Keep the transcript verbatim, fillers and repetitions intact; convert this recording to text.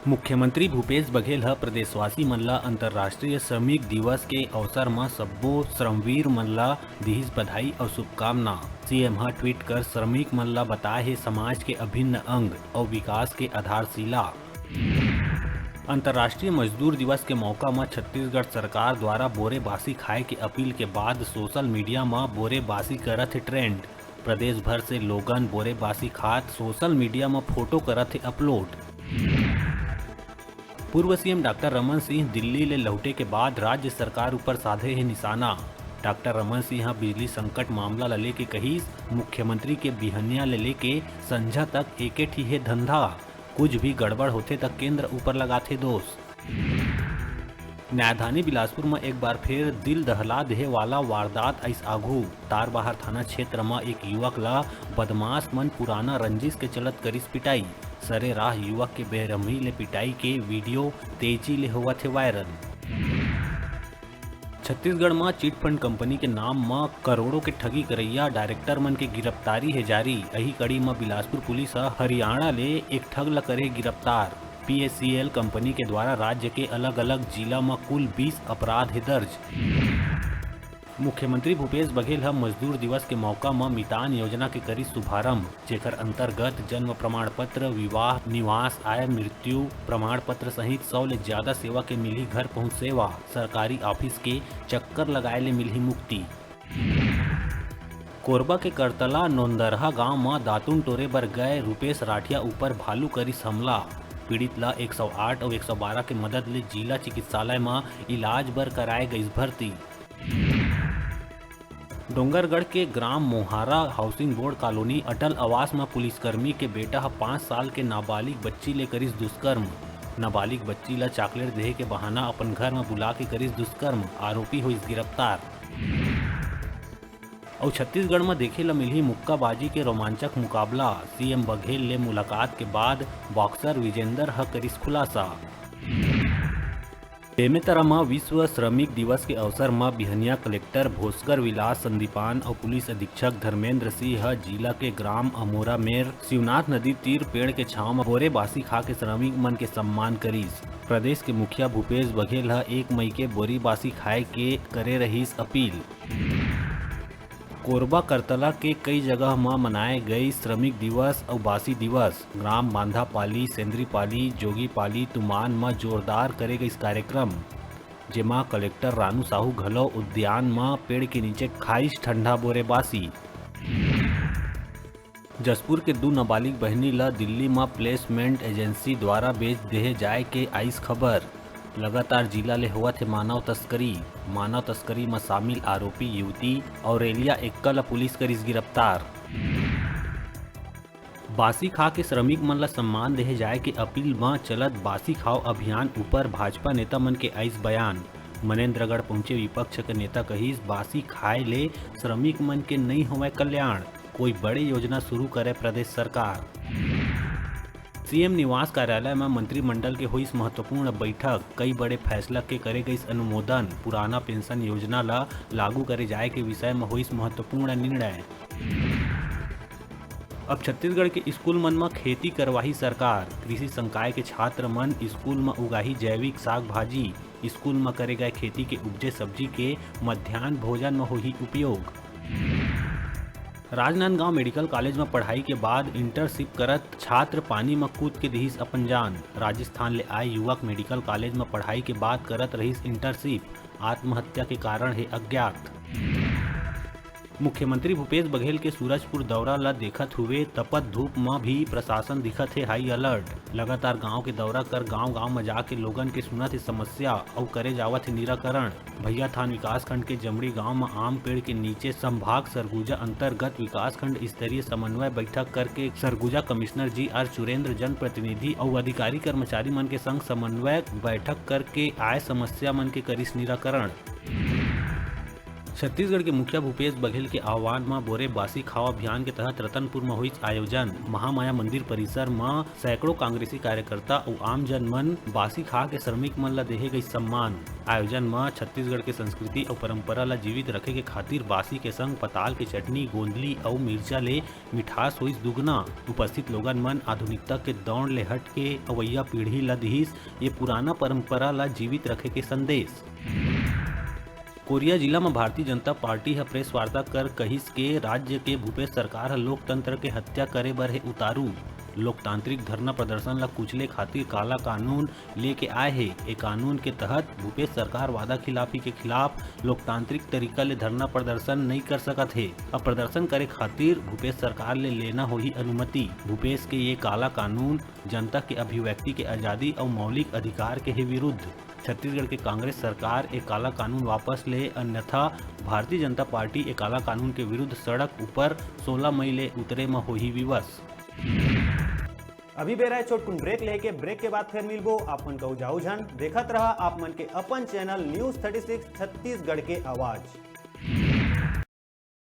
मुख्यमंत्री भूपेश बघेल ह प्रदेशवासी मन ल अंतर्राष्ट्रीय श्रमिक दिवस के अवसर म सब्बो श्रमवीर मन ल दिहिस बधाई अउ शुभकामना। सीएम ह ट्वीट कर श्रमिक मन ल बताए हे समाज के अभिन्न अंग अउ विकास के आधारशिला। अंतर्राष्ट्रीय मजदूर दिवस के मौका म छत्तीसगढ़ सरकार द्वारा बोरे बासी खाए के अपील के बाद सोशल मीडिया म बोरे बासी करत हे ट्रेंड। प्रदेश भर से लोगन बोरे बासी खात सोशल मीडिया म फोटो करत हे अपलोड। पूर्व सीएम डॉक्टर रमन सिंह दिल्ली ले लहुटे के बाद राज्य सरकार ऊपर साधे हे निशाना। डॉक्टर रमन सिंह ह बिजली संकट मामला ल लेके कहिस, मुख्यमंत्री के बिहनिया ले लेके संझा तक एके ठी हे धंधा, कुछ भी गड़बड़ होथे त केंद्र ऊपर लगाथे दोष। न्यायधानी बिलासपुर म एक बार फेर दिल दहला देहे वाला वारदात आइस आघू। तारबहार थाना क्षेत्र म एक युवक ल बदमाश मन पुराना रंजिश के चलत करिस पिटाई। सरेराह युवक के बेरहमी ले पिटाई के वीडियो तेजी ले होवत हे वायरल। छत्तीसगढ़ म चिट फंड कंपनी के नाम म करोड़ों के ठगी करइया डायरेक्टर मन के गिरफ्तारी हे जारी। अही कड़ी म बिलासपुर पुलिस ह हरियाणा ले एक ठग ल करे गिरफ्तार। पीएसीएल कंपनी के द्वारा राज्य के अलग-अलग जिला म कुल बीस अपराध हे दर्ज। मुख्यमंत्री भूपेश बघेल ह मजदूर दिवस के मौका म मितान योजना के करिस शुभारंभ, जेकर अंतर्गत जन्म प्रमाण पत्र, विवाह, निवास, आय, मृत्यु प्रमाण पत्र सहित सौ ले ज्यादा सेवा के मिलही घर पहुंच सेवा। सरकारी ऑफिस के चक्कर लगाए ले मिलही मुक्ति। कोरबा के करतला नोंदरहा गांव म दातुन टोरे बर गए रूपेश राठिया ऊपर भालू करिस हमला। पीड़ित ल एक सौ आठ अउ एक सौ बारह के मदद ले जिला चिकित्सालय म इलाज बर कराए गइस भर्ती। डोंगरगढ़ के ग्राम Mohara housing board colony Atal Awas म पुलिसकर्मी के बेटा ह पाँच साल के नाबालिग बच्ची ले करिस दुष्कर्म। नाबालिग बच्ची ल चॉकलेट देहे के बहाना अपन घर म बुला के करिस दुष्कर्म, आरोपी होइस गिरफ्तार। अउ छत्तीसगढ़ म देखे ल मिलही मुक्काबाजी के रोमांचक मुकाबला, सीएम बघेल ले मुलाकात के बाद बॉक्सर विजेंदर ह करिस खुलासा। बेमेतरा म विश्व श्रमिक दिवस के अवसर म बिहनिया कलेक्टर भोसकर विलास संदीपान अउ पुलिस अधीक्षक धर्मेंद्र सिंह ह जिला के ग्राम अमोरा मेर शिवनाथ नदी तीर पेड़ के छांव म बोरे बासी खा के श्रमिक मन के सम्मान करिस। प्रदेश के मुखिया भूपेश बघेल ह एक मई के बोरी बासी खाए के करे रहिस अपील। कोरबा करतला के कई जगह म मनाए गइस श्रमिक दिवस अउ बासी दिवस। ग्राम बांधापाली, सेंद्रीपाली, जोगीपाली, तुमान म जोरदार करे गइस कार्यक्रम, जेमा कलेक्टर रानू साहू घलो उद्यान म पेड़ के नीचे खाइस ठंडा बोरे बासी। जशपुर के दू नाबालिग बहिनी ल दिल्ली म प्लेसमेंट एजेंसी द्वारा बेच देहे जाए के आइस खबर। लगातार जिला ले होवत हे मानव तस्करी। मानव तस्करी म शामिल आरोपी युवती औरेलिया एक्का ल पुलिस करिस गिरफ्तार। बासी खा के श्रमिक मन ल सम्मान देहे जाए के अपील म चलत बासी खाओ अभियान ऊपर भाजपा नेता मन के आइस बयान। मनेंद्रगढ़ पहुंचे विपक्ष के नेता कहिस, बासी खाए ले श्रमिक मन के नइ होवय कल्याण, कोई बड़े योजना शुरू करे प्रदेश सरकार। सीएम निवास कार्यालय म मंत्रिमंडल के होइस महत्वपूर्ण बैठक, कई बड़े फैसला के करे गइस अनुमोदन, पुराना पेंशन योजना ल लागू करे जाए के विषय म होइस महत्वपूर्ण निर्णय। अब छत्तीसगढ़ के स्कूल मन म खेती करवाही सरकार। कृषि संकाय के छात्र मन स्कूल म उगाही जैविक साग भाजी। स्कूल म करे गए खेती के उपजे सब्जी के मध्यान्ह भोजन म होही उपयोग। राजनांदगांव मेडिकल कॉलेज म पढ़ाई के बाद इंटर्नशिप करत छात्र पानी म कूद के दिहिस अपन जान। राजस्थान ले आए युवक मेडिकल कॉलेज म पढ़ाई के बाद करत रहिस इंटर्नशिप। आत्महत्या के कारण हे अज्ञात। मुख्यमंत्री भूपेश बघेल के सूरजपुर दौरा ल देखत हुए तपत धूप म भी प्रशासन दिखत हे हाई अलर्ट। लगातार गांव के दौरा कर गांव-गांव म जाके लोगन के सुनत हे समस्या अउ करे जावत हे निराकरण। भैयाथान विकासखंड के जमड़ी गांव म आम पेड़ के नीचे संभाग सरगुजा अंतर्गत विकासखंड स्तरीय समन्वय बैठक करके सरगुजा कमिश्नर जीआर चुरेंद्र, जनप्रतिनिधि अउ अधिकारी कर्मचारी मन के संग समन्वय बैठक करके आए समस्या मन के करिस निराकरण। छत्तीसगढ़ के मुखिया भूपेश बघेल के आह्वान म बोरे बासी खाव अभियान के तहत रतनपुर म होइस आयोजन। महामाया मंदिर परिसर म सैकड़ों कांग्रेसी कार्यकर्ता अउ आमजन मन बासी खा के श्रमिक मन ल देहे गई सम्मान। आयोजन म छत्तीसगढ़ के संस्कृति अउ परंपरा ल जीवित रखे के खातिर बासी के संग पताल के चटनी, गोंदली अउ मिर्चा ले मिठास होइस दुगना। उपस्थित लोगन मन आधुनिकता के दौड़ ले हट के अवइया पीढ़ी ल दिहिस ये पुराना परंपरा ल जीवित रखे के संदेश। कोरिया जिला म भारतीय जनता पार्टी ह प्रेस वार्ता कर कहिस के राज्य के भूपेश सरकार ह लोकतंत्र के हत्या करे बर हे उतारू। लोकतांत्रिक धरना प्रदर्शन ल कुचले खातिर काला कानून लेके आए हे। ए कानून के तहत भूपेश सरकार वादा खिलाफी के खिलाफ लोकतांत्रिक तरीका ले धरना प्रदर्शन नइ कर सकत हे। अब प्रदर्शन करे खातिर भूपेश सरकार ले लेना होही अनुमति। भूपेश के ये काला कानून जनता के अभिव्यक्ति के आजादी अउ मौलिक अधिकार के हे विरुद्ध। छत्तीसगढ़ के कांग्रेस सरकार ए काला कानून वापस ले, अन्यथा भारतीय जनता पार्टी ए काला कानून के विरुद्ध सड़क ऊपर सोलह मई ले उतरे म होही विवश। अभी बेरा हे छोटकुन ब्रेक लेके, ब्रेक के बाद फिर मिलबो। आप मन कहू जाऊ झन, देखत रहा आप मन के अपन channel news thirty six Chhattisgarh के आवाज।